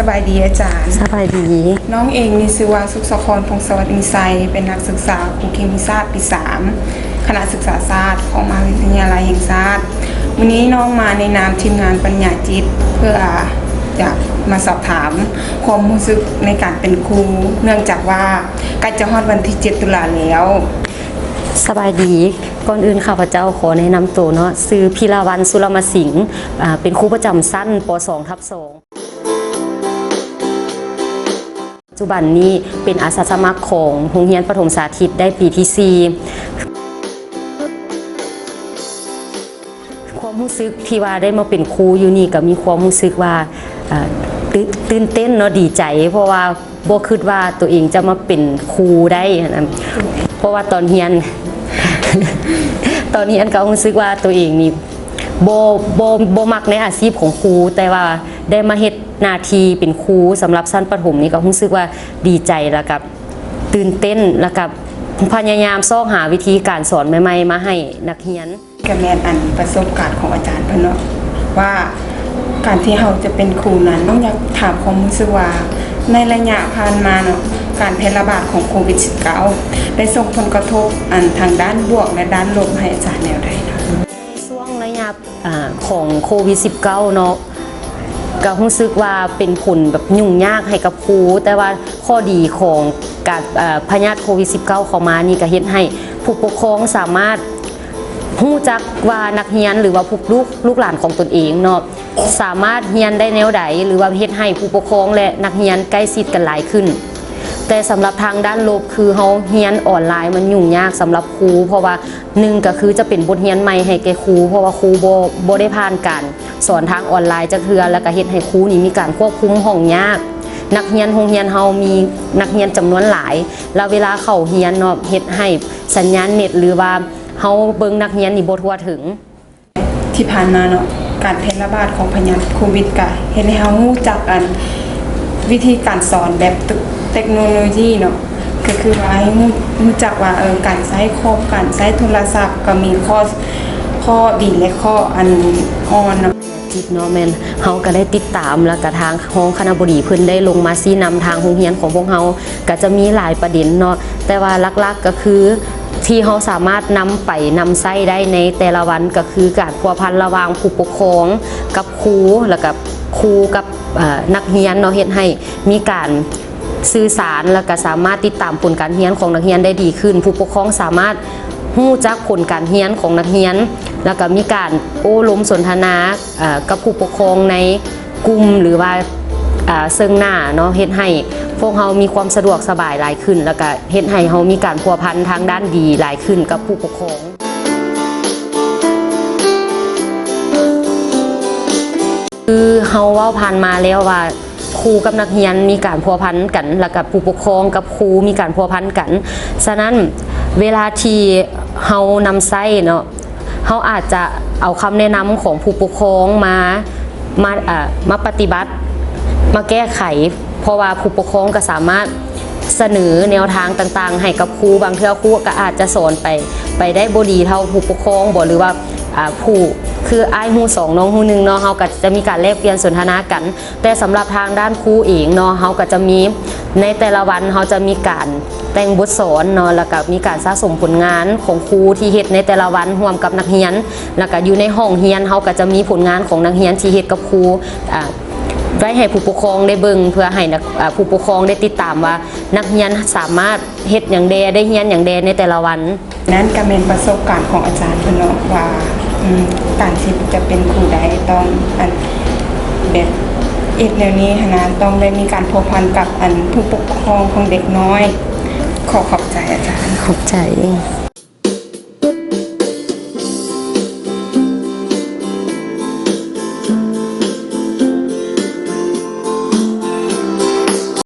ສະບາຍດີອາຈານ. ສະບາຍດີ. ນ້ອງເອງມີຊື່ວ່າ ສຸກສາຄອນ ພົງສະຫວັດ ມີໄຊ ເປັນນັກສຶກສາຄູເຄມີສາດປີສາມ ຄະນະສຶກສາສາດຂອງມະຫາວິທະຍາໄລແຫ່ງຊາດ. ມື້ນີ້ນ້ອງມາໃນນາມທີມງານປັນຍາຈິດ ເພື່ອຢາກມາສອບຖາມຄວາມຮູ້ສຶກໃນການເປັນຄູ ເນື່ອງຈາກວ່າໃກ້ຈະຮອດວັນທີເຈັດຕຸລາແລ້ວ. ສະບາຍດີ. ກ່ອນອື່ນຂ້າພະເຈົ້າຂໍແນະນຳໂຕເນາະ, ຊື່ພິລາວັນ ສຸລະມະສິງ, ອາ, ເປັນຄູປະຈຳຊັ້ນ ປໍສອງທັບສອງ. ປັດຈຸບັນນີ້ເປັນອາສາສະໝັກຂອງໂຮງຮຽນປະຖົມສາທິດໄດ້ປີທີສີ່. ຄວາມຮູ້ສຶກທີ່ວ່າໄດ້ມາເປັນຄູຢູ່ນີ້ ກໍມີຄວາມຮູ້ສຶກວ່າ ເອີ ຕື່ນ ຕື່ນເຕັ້ນເນາະ, ດີໃຈ ເພາະວ່າບໍ່ຄິດວ່າຕົວເອງຈະມາເປັນຄູໄດ້ຫັ້ນນະ. ເພາະວ່າຕອນຮຽນ ຕອນຮຽນກໍຮູ້ສຶກວ່າຕົວເອງນີ້ບໍ່ ບໍ່ ບໍ່ມັກໃນອາຊີບຂອງຄູ, ແຕ່ວ່າໄດ້ມາເຮັດ ໜ້າທີ່ເປັນຄູສຳລັບຊັ້ນປະຖົມນີ້ ກໍຮູ້ສຶກວ່າດີໃຈ ແລ້ວກໍຕື່ນເຕັ້ນ ແລ້ວກໍພະຍາຍາມຊອກຫາວິທີການສອນໃໝ່ໆ ມາໃຫ້ນັກຮຽນ. ກໍແມ່ນອັນປະສົບການຂອງອາຈານເພິ່ນເນາະ ວ່າການທີ່ເຮົາຈະເປັນຄູນັ້ນ ຕ້ອງຢາກຖາມຄວາມຮູ້ສຶກວ່າ ໃນໄລຍະຜ່ານມາເນາະ ການແຜ່ລະບາດຂອງໂຄວິດສິບເກົ້າ ໄດ້ສົ່ງຜົນກະທົບອັນທາງດ້ານບວກ ແລະ ດ້ານລົບໃຫ້ອາຈານແນວໃດເນາະ? ໃນຊ່ວງໄລຍະ ອາ ຂອງໂຄວິດສິບເກົ້າເນາະ ກໍຮູ້ສຶກວ່າເປັນຜົນແບບຫຍຸ້ງຍາກໃຫ້ກັບຄູ, ແຕ່ວ່າຂໍ້ດີຂອງການ ອາ ພະຍາດໂຄວິດສິບເກົ້າເຂົ້າມານີ້ ກໍເຮັດໃຫ້ຜູ້ປົກຄອງສາມາດຮູ້ຈັກວ່ານັກຮຽນ ຫຼືວ່າພວກລູກ ລູກຫຼານຂອງຕົນເອງເນາະ ສາມາດຮຽນໄດ້ແນວໃດ ຫຼືວ່າເຮັດໃຫ້ຜູ້ປົກຄອງ ແລະ ນັກຮຽນໃກ້ຊິດກັນຫຼາຍຂຶ້ນ. ແຕ່ສຳລັບທາງດ້ານລົບ ຄືເຮົາຮຽນອອນລາຍ ມັນຫຍຸ້ງຍາກສຳລັບຄູ ເພາະວ່າ ໜຶ່ງກໍຄືຈະເປັນບົດຮຽນໃໝ່ໃຫ້ແກ່ຄູ ເພາະວ່າຄູບໍ່ ບໍ່ໄດ້ຜ່ານການສອນທາງອອນລາຍຈັກເທື່ອ ແລ້ວກໍເຮັດໃຫ້ຄູນີ້ມີການຄວບຄຸມຫ້ອງຍາກ. ນັກຮຽນໂຮງຮຽນເຮົາມີນັກຮຽນຈຳນວນຫຼາຍ ແລ້ວເວລາເຂົ້າຮຽນເນາະ ເຮັດໃຫ້ສັນຍານເນັດ ຫຼືວ່າເຮົາເບິ່ງນັກຮຽນນີ້ບໍ່ທົ່ວເຖິງ. ທີ່ຜ່ານມາເນາະ ການແຜ່ລະບາດຂອງພະຍາດໂຄວິດ ກະເຮັດໃຫ້ເຮົາຮູ້ຈັກອັນ ວິທີການສອນແບບເຕັກໂນໂລຢີເນາະ ກໍຄືວ່າໃຫ້ຮູ້ ຮູ້ຈັກວ່າ ເອີ ການໃຊ້ຄອມ ການໃຊ້ໂທລະສັບ ກໍມີຂໍ້ ຂໍ້ດີ ແລະ ຂໍ້ອັນອ່ອນເນາະ. ຈິດເນາະ ແມ່ນເຮົາກໍໄດ້ຕິດຕາມ ແລ້ວກໍທາງຮອງຄະນະບໍດີເພິ່ນໄດ້ລົງມາຊີ້ນຳທາງໂຮງຮຽນຂອງພວກເຮົາ ກໍຈະມີຫຼາຍປະເດັນເນາະ ແຕ່ວ່າຫຼັກໆກໍຄື ທີ່ເຮົາສາມາດນຳໄປນຳໃຊ້ໄດ້ໃນແຕ່ລະວັນ ກໍຄືການພົວພັນລະຫວ່າງຜູ້ປົກຄອງກັບຄູ ແລ້ວກໍຄູກັບ ເອີ ນັກຮຽນເນາະ ເຮັດໃຫ້ມີການສື່ສານ ແລ້ວກໍສາມາດຕິດຕາມຜົນການຮຽນຂອງນັກຮຽນໄດ້ດີຂຶ້ນ. ຜູ້ປົກຄອງສາມາດຮູ້ຈັກຜົນການຮຽນຂອງນັກຮຽນ ແລ້ວກໍມີການໂອ້ລົມສົນທະນາ ເອີ ກັບຜູ້ປົກຄອງໃນ ກຸ່ມ ຫຼືວ່າ ອາ ເຊິ່ງໜ້າເນາະ ເຮັດໃຫ້ພວກເຮົາມີຄວາມສະດວກສະບາຍຫຼາຍຂຶ້ນ ແລ້ວກະເຮັດໃຫ້ເຮົາມີການພົວພັນທາງດ້ານດີຫຼາຍຂຶ້ນກັບຜູ້ປົກຄອງ. ຄືເຮົາເວົ້າຜ່ານມາແລ້ວວ່າ ຄູກັບນັກຮຽນມີການພົວພັນກັນ ແລ້ວກະຜູ້ປົກຄອງກັບຄູມີການພົວພັນກັນ. ສະນັ້ນ ເວລາທີ່ເຮົານຳໃຊ້ເນາະ ເຮົາອາດຈະເອົາຄຳແນະນຳຂອງຜູ້ປົກຄອງມາ ມາ ເອີ ມາປະຕິບັດ ມາແກ້ໄຂ ເພາະວ່າຜູ້ປົກຄອງກໍສາມາດສະເໜີແນວທາງຕ່າງໆໃຫ້ກັບຄູ. ບາງເທື່ອຄູກໍອາດຈະສອນໄປ ໄປໄດ້ບໍ່ດີເທົ່າຜູ້ປົກຄອງບໍ ຫຼືວ່າ ອາ ຜູ້ ຄືອ້າຍຮູ້ສອງ ນ້ອງຮູ້ໜຶ່ງເນາະ ເຮົາກໍຈະມີການແລກປ່ຽນສົນທະນາກັນ. ແຕ່ສຳລັບທາງດ້ານຄູເອງເນາະ ເຮົາກໍຈະມີ ໃນແຕ່ລະວັນເຮົາຈະມີການແຕ່ງບົດສອນເນາະ ແລ້ວກໍມີການສະສົມຜົນງານຂອງຄູທີ່ເຮັດໃນແຕ່ລະວັນຮ່ວມກັບນັກຮຽນ ແລ້ວກໍຢູ່ໃນຫ້ອງຮຽນເຮົາກໍຈະມີຜົນງານຂອງນັກຮຽນທີ່ເຮັດກັບຄູ ອາ ໄວ້ໃຫ້ຜູ້ປົກຄອງໄດ້ເບິ່ງ ເພື່ອໃຫ້ນັກ ອາ ຜູ້ປົກຄອງໄດ້ຕິດຕາມວ່ານັກຮຽນສາມາດເຮັດຫຍັງແດ່ ໄດ້ຮຽນຫຍັງແດ່ໃນແຕ່ລະວັນ. ນັ້ນກໍແມ່ນປະສົບການຂອງອາຈານເພິ່ນເນາະ ວ່າ ອືມ ການທີ່ຈະເປັນຄູໄດ້ຕ້ອງ ອັນ ແບບເຮັດແນວນີ້ຫັ້ນນະ ຕ້ອງໄດ້ມີການພົວພັນກັບ ອັນ ຜູ້ປົກຄອງຂອງເດັກນ້ອຍ. ຂໍຂອບໃຈອາຈານ. ຂອບໃຈ.